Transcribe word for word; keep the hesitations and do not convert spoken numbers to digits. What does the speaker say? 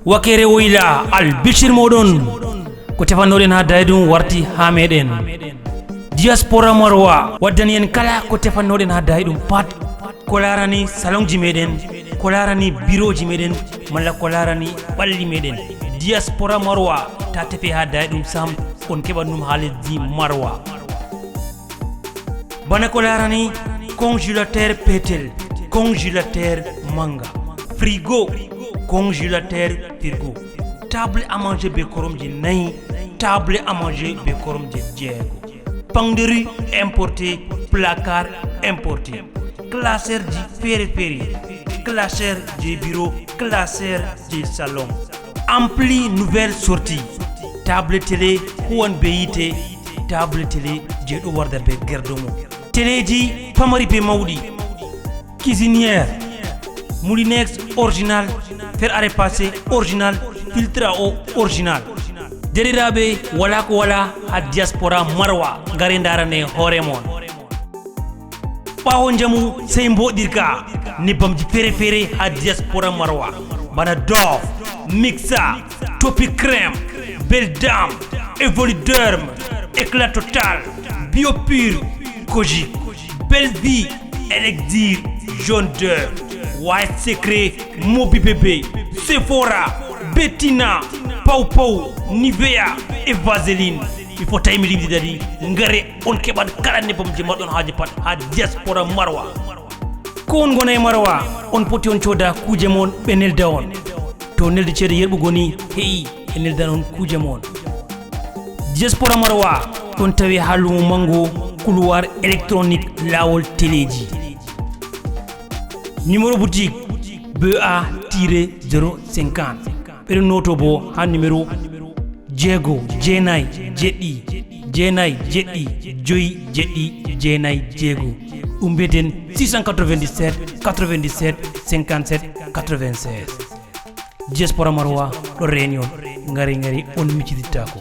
Wakere woyla, albishir moɗon. Ko tefannoɗen ha dayi ɗum warti ha meɗen. Diaspora Marwa waddani en kala ko tefannoɗen ha dayi ɗum pat. Ko larani salonji meɗen, ko larani biroji meɗen, malla ko larani ɓalli meɗen. Diaspora Marwa, ta tefe ha dayi ɗum sam, on keɓan ɗum ha lesdi Marwa. Bana ko larani congélateur petel, congélateur manga, frigo, congélateur frigo, table à manger be koromje nayi, table à manger be koromje jeego, panderie importé, placard importé, classeur ji fere fere, classeur je bureau, classeur je salon, ampli nouvelle sortie, table télé huwan be yite, table télé je ɗo warda be gerdomo, téléji pamari be mawɗi, cuisinière, moulinex original, fer à repasser original, filtre à eau original. Deriraɓe, wala ko wala ha diaspora Marwa, ngare darane hoore mon. Ɓawo njamu sey mboɗirka, nebbamji fere fere ha diaspora Marwa, bana Dove, Mixa, Topi Crème, Belle Dame, Evoluderm, Éclat Total, Biopur, Kojic, Belle Vie, Elixir, Jaune d'Œuf, White Secret, Moby Bébé, Sephora, Bettina, Pow Pow, Nivea et Vaseline. Il faut tawi mi limdi dadi, ngare on keɓan kala nebbamji marɗon haaje pat ha diaspora Marwa. Ko on ngona e Marwa, on poti on cooda kuuje mon, ɓe nelda on. To nelde ceede yerɓugo ni he'i, ɓe neldan on kuuje mon. Diaspora Marwa ɗon tawi ha lumo mango, couloir électronique, lawol téléji. Numéro boutique B A tiret zéro cinquante. Ɓeɗo noto bo ha numéro jeego, jeenayi, jeɗɗi, jeenayi, jeɗɗi, joyi, jeɗɗi, jeenayi, jeego. Ɗum mbiyeten six cent quatre-vingt-dix-sept, quatre-vingt-dix-sept, cinquante-sept, quatre-vingt-seize. Diaspora Marwa ɗo reeni on. Ngari, ngari, on miccitittaako.